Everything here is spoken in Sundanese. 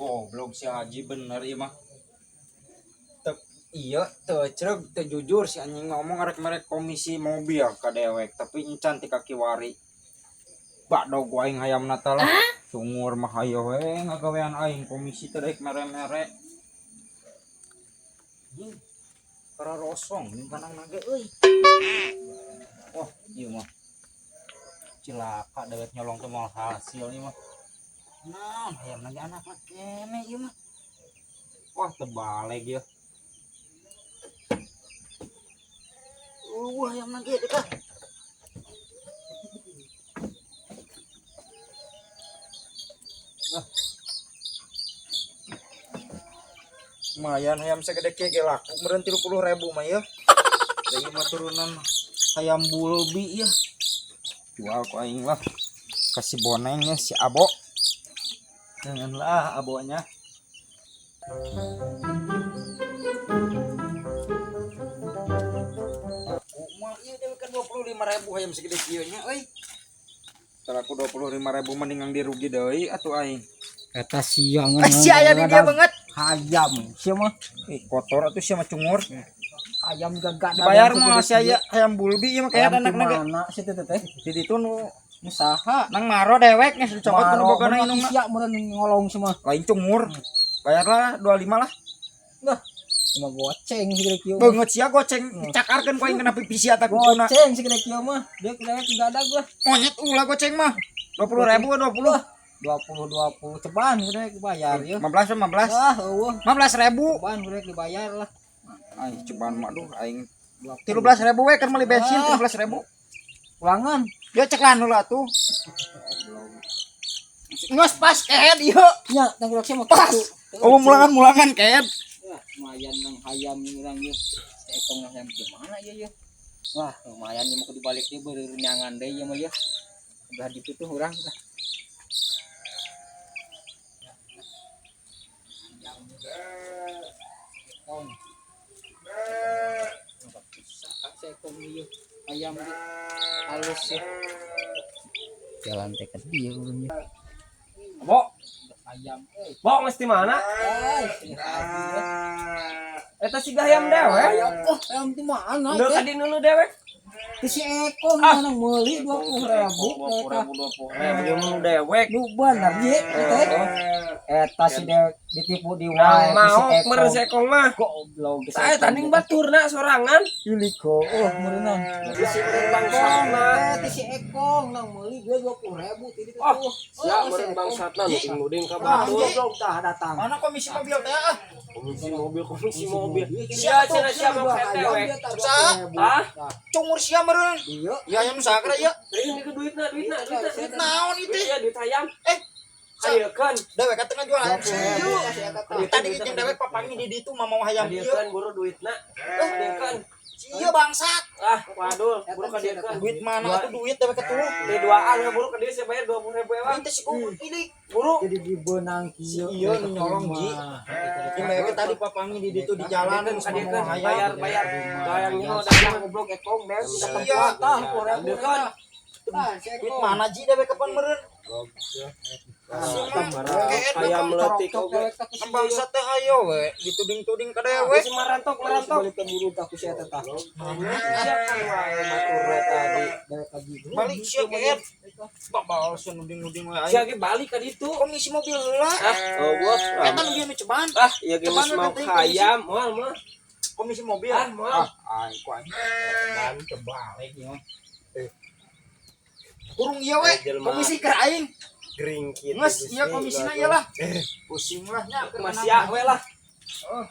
Goblok si Haji bener ieu mah. Teu iya, teu cereg, teu jujur si anjing ngomong arek merek komisi mobil ka dewek, tapi encan ti kaki wari. Badog aing hayamna teh lah. Cungur mah hayo we ngagawean aing komisi teh daek mere-mere. Anjing, kararosong jeung kanang ge euy. Wah, ieu mah cilaka dewek nyolong teh moal hasil ieu mah. Naon hayamna ge anakna kene ieu mah. Wah, terbalik ya. Hayamna ge deuk. Ah. Lumayan hayam segede kieu ge laku meureun 30.000 mah ya. Da ieu mah turunan hayam bulbi ya. Jual ku aing lah. Kasih bonengnya si Abo. Janganlah abonya. Moal ieu deui kan 25.000 hayam segede kieu nya euy. Tara ku 25.000 mendingan dirugi deui atuh aing. Eta siang Si aya di dia banget. Hayam sia mah. Kotor atuh sia mah cungur. Hayam gagak dibayar mah si aya hayam bulbi ieu mah kayak anak naga. Mana si teh teh? Di ditu nu Nu saha? Nang maro dewek geus dicokot ku nu bogana indungna. Sia meureun ngolong semua. Lain cungur. Bayarlah 25 lah. Lah, cuma goceng segede kieu. Beungeut sia goceng dicakarkeun ku aing kana pipi sia ta kukuna. Goceng segede kieu mah. Dia dewek gadag lah. Monyet ulah goceng mah. 20.000 20. 20 ceban gede dibayar ya. 15 15. Ah, eueuh. 15.000. Ceban gede dibayar lah. Ai ceban mah duh aing 13.000 we keur meuli bensin 13.000. Ulangan. Ya cek lan heula atuh. Geus pas kehed ieu. Nya, tanggung jawab mah pas. Oh, mulangan-mulangan kehed. Wah, lumayan nang hayam urang ieu. Seekong hayam gimana ieu ya? Wah, lumayan ieu mah kudu balik deui beureureunangan deui ieu mah ya. Udah ditutuh urang lah. Seekong ieu ayam halus ya. Jalan teh ka dieu urang. Bo, ayam euy. Bo geus di mana? Eta siga hayam dewek. Oh, hayam di mana? Ndeu ka di nu dewek. Teh si Eko mana meuli 20.000. 20.000 ieu nu dewek. Nu bener ye teh. Eta si dewek ditipu di wae si Eko. Meureun si Eko mah. Goblok. Sae tanding baturna sorangan. Iliko. Oh, meureunang. Si meureun bangsatna. Teh si Eko nang meuli 20.000 ti ditu. Oh, sia meureun bangsatna nuding-nuding ka batur. Goblok tah datang. Mana komisi mobil teh ah? Komisi mobil, komisi mobil. Sia cenah sia mau dewek. Sa? Cungur sia meureun. Ieu. Ya hayam sakra ieu. Ini ke duitna, duitna, duitna. Duit naon ieu teh? Iya, duit hayam. Ayekeun. Dewek ka tengah jual hayam ieu. Tadi jeung dewek papangi di ditu mah mau hayam ieu. Kadiekeun buru duitna. Kadiekeun. Ieu bangsat. Ah, waduh, buru kadiekeun. Duit mana atuh duit dewek ketuh. Di duaan we buru ka dieu sia bayar 20.000 ewang. Duit teh si goblok ilik. Buru. Jadi dibeunang kieu. Ieu nu nyolong ji. Jeung dewek tadi papangi di ditu di jalan geus mau hayam. Bayar, bayar. Bayar nyaho dagang goblok ekong deh. Iya, tah 20.000. Duit mana ji dewek kapan meureun? Ayam meletik oge. Bangsat teh hayo we dituding-tuding ka dewek. Si marantok marantok. Balik ke buru ka ku sia teh tah. Sia kan wae baturna tadi. Dewek ka jieu. Balik sia keet. Babal sia nuding-nuding we Sia aing. ge balik ka ditu. Komisi mobil heula. Ah, eueuh. Eta nu bieu nu ceban. Ah, ieu ge geus mau hayam moal mah. Komisi mobil. Ah, moal. Ah, aing ku aing. Ban tebalik ieu mah. Kurung ieu we. Komisi keur aing. Gering kitu. Geus ieu komisina ieu lah. Pusing lah nya. Masih ya we lah. Oh.